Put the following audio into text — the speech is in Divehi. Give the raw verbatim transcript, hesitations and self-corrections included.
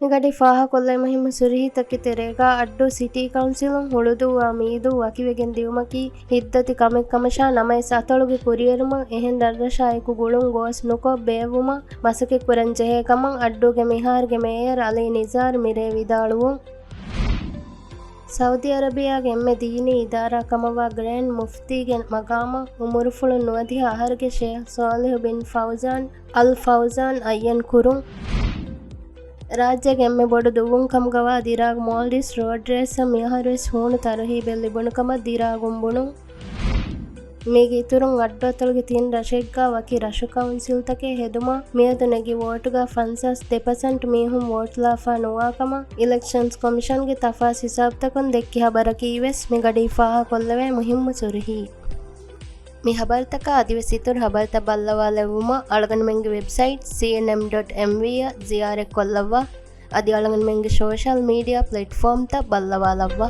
މިގަޑީ ފާހަގަކޮށްލައި މުހިއްމު ސުރުހީތަކެއް ތެރޭގަ، އައްޑޫ ސިޓީ ކައުންސިލުން ހުޅުދޫއާ މީދޫ ވަކިވެގެން ދިއުމަކީ ހިތްދަތި ކަމެއް ކަމަށާ، ނަމަވެސް އަތޮޅުގެ ކުރިއެރުމަށް އެހެން ރަށްރަށާއެކު ގުޅުން ގޯސް ނުކޮށް ބޭއްވުމަށް މަސައްކަތް ކުރަން ޖެހޭ ކަމަށް އައްޑޫގެ މިހާރުގެ މޭޔަރ އަލީ ނިޒާރް މިރޭ ވިދާޅުވުން. ސައުދީ އަރަބިޔާގެ އެންމެ ދީނީ އިދާރާ ކަމަށްވާ ގްރޭންޑް މުފްތީގެ މަގާމަށް އުމުރުފުޅު ނުވަދިހަ އަހަރުގެ ޝޭޚް ޞާލިޙު ބިން ފައުޒާން އަލް ފައުޒާން އައްޔަން ކުރުން. ރާއްޖޭގެ އެންމެ ބޮޑު ދުވުން ކަމުގަވާ ދިރާގް މޯލްޑިވްސް ރޯޑް ރޭސަށް މިއަހަރުވެސް ހޫނު ތަރުހީބެއް ލިބުނު ކަމަށް ދިރާގުން ބުނުން. މީގެ އިތުރުން އައްޑު އަތޮޅުގެ ތިން ރަށެއްގަ ވަކި ރަށު ކައުންސިލްތަކެއް ހެދުމަށް މިއަދު ނެގި ވޯޓުގަ ފަންސާސް ދެ ޕަސެންޓް މީހުން ވޯޓްލާފާ ނުވާ ކަމަށް އިލެކްޝަންސް ކޮމިޝަންގެ ތަފާސް ހިސާބުތަކުން ދެއްކި ހަބަރަކީވެސް މިގަޑީ ފާހަގަކޮށްލެވޭ މުހިއްމު ސުރުހީ. މި ހަބަރުތަކާ އަދިވެސް އިތުރު ހަބަރުތައް ބައްލަވާލެއްވުމަށް އަޅުގަނޑުމެންގެ ވެބްސައިޓް ސީއެންއެމް ޑޮޓް އެމްވީ އަށް ޒިޔާރަތްކޮށްލައްވާ. އަދި އަޅުގަނޑުމެންގެ ސޯޝަލް މީޑިއާ ޕްލެޓްފޯމްތައް ބައްލަވާލައްވާ.